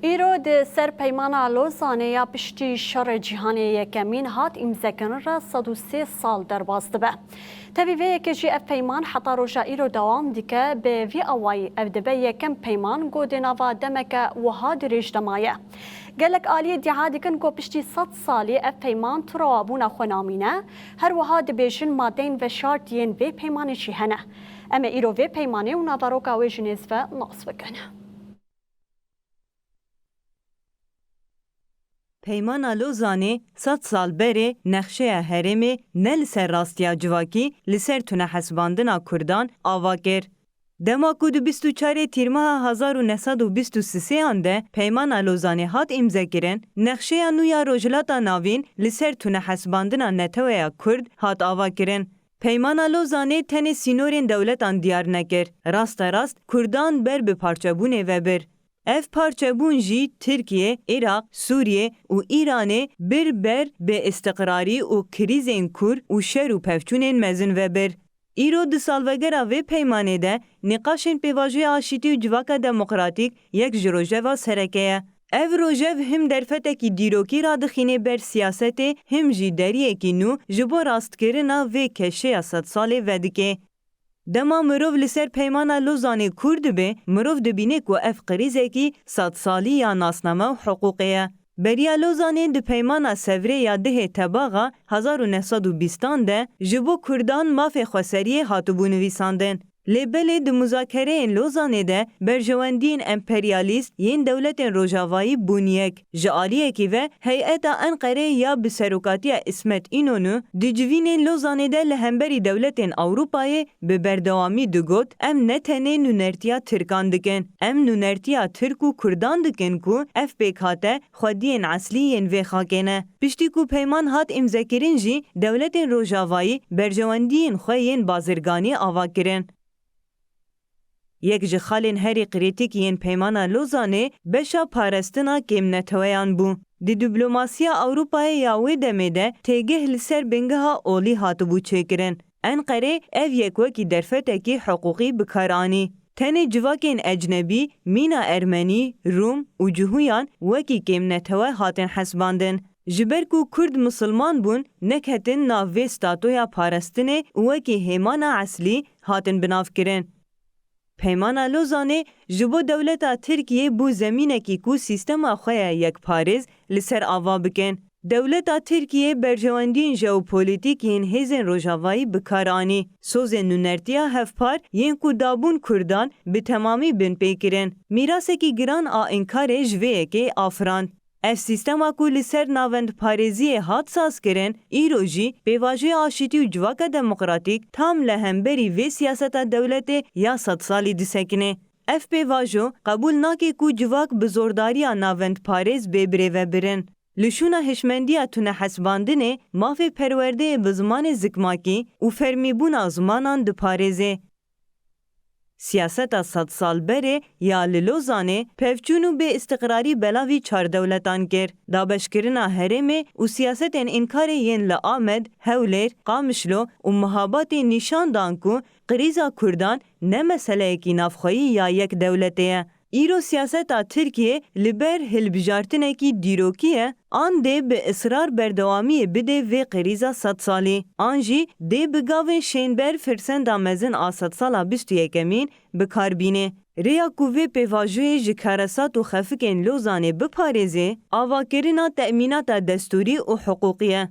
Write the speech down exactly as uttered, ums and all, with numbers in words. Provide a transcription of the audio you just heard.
Îro di ser Peymana Lozanê ya piştî Şerê Cîhanê Yekemîn hat îmzekirin re sed û sê sal derbas dibe. Tevî vê yekê jî ev peyman heta roja îro dewam dike. Bi vî awayî ev dibe yekem peyman ku di nava demeke wiha dirêj de maye. Gelek aliyê îdia dikin ku piştî sed salî ev peyman tu rewabûna xwe namîne. Her wiha dibêjin madeyên veşart yên vê peymanê jî hene. Em ê îro vê peymanê û naveroka wê ji nêz ve nas bikin. Peymana Lozanê sed sal berê nexşeya herêmê ne li ser rastiya civakî, li ser tunehesibandina Kurdan ava kir. Dema ku di bîst û çarê Tîrmeha hezar û neh sed û bîst û sisêyan de Peymana Lozanê hat îmzekirin, nexşeya nû ya Rojhilata Navîn li ser tunehesibandina neteweya Kurd hat avakirin. Peymana Lozanê tenê sînorên dewletan diyar nekir, rasterast Kurdan ber bi parçebûnê ve bir. Ev parçebûn jî Tirkiye, Iraq, Sûriye û Îranê bir ber bi îstiqrarî û krîzên kûr û şer û pevçûnên mezin ve bir. Îro di salvegera vê peymanê de nîqaşên pêvajoya aşîtî û civaka demokratîk yek ji rojeva sereke ye. Ev rojev him derfetekî dîrokî radixîne ber siyasetê, him jî deriyekî nû ji bo rastkirina vê keşeya sedsalê vedike. Dema mirov li ser Peymana Lozanê kûr dibe, mirov dibîne ku ev krîzekî sedsalî ya nasname û hiqûqê ye. Beriya Lozanê di Peymana Sevrê ya dehê Tebaxa hezar û neh sed û bîstan de ji bo Kurdan mafê xweseriyê hatibû nivîsandin. Lê belê di muzakereyên Lozanê de berjewendiyên emperyalîst yên dewletên Rojavayî bûn yek. Ji aliyekî ve Heyeta Enqerê ya bi serokatiya Îsmet Înonû di civînên Lozanê de li hemberî dewletên Ewropayê bi berdewamî digot, em ne tenê nûnertiya Tirkan dikin, em nûnertiya Tirk û Kurdan dikin ku ev pêkhate xwediyên eslî yên vê xakê ne. Piştî ku peyman hat îmzekirin jî dewletên Rojavayî berjewendiyên xwe yên bazirganî ava kirin. Yek ji xalên herî krîtîk yên Peymana Lozanê beşa parastina kêmneteweyan bû. Di diplomasiya Ewropayê ya wê demê de têgeh li ser bingeha olî hatibû çêkirin. Enqerê ev yek wekî derfetekî hiqûqî bi kar anî. Tenê civakên ecnebî, mîna Ermenî, Rûm û Cihûyan wekî kêmnetewe hatin hesibandin. Ji ber ku Kurd misilman bûn, neketin nav vê statoya parastinê û wekî hêmana eslî hatin binavkirin. Peymana Lozanê ji bo dewleta Tirkiyê bû zemînekî ku sîstema xwe ya yekparêz li ser ava bikin. Dewleta Tirkiyê berjewendiyên jeopolîtîk yên hêzên Rojavayî bi kar anî. Sozên nûnertiya hevpar yên ku dabûn Kurdan bi temamî binpê kirin. Mîrasekî giran a înkarê ji vê yekê afirand. Ev sîstema ku li ser navendparêziyê hat sazkirin, îro jî pêvajoya aşîtî û civaka demokratîk tam li hemberî vê siyaseta dewletê ya sedsalî disekine. Ev pêvajo qebûl nake ku civak bi zordariya navendparêz bê birêvebirin. Li şûna hişmendiya tunehesibandinê, mafê perwerdeyê bi zimanê zikmakî û fermîbûna zimanan diparêze. Siyaseta sed sal berê ya li Lozanê pevçûn û bêîstiqrarî belavî çar dewletan kir. Dabeşkirina herêmê û siyasetên înkarê yên li Amed, Hewlêr, Qamişlo û Mihabatê nîşan dan ku krîza Kurdan ne meseleyekî navxweyî ya yek dewletê ye. Îro siyaseta Tirkiyê li ber hilbijartinekî dîrokî ye, an dê bi israr berdewamiyê bide vê krîza sedsalî, an jî dê bi gavên şênber firsenda mezin a sedsala bîst û yekemîn bi kar bîne. Rêya ku vê pêvajoyê ji karesat û xefikên Lozanê biparêze, avakirina temînata destûrî û hiqûqî ye.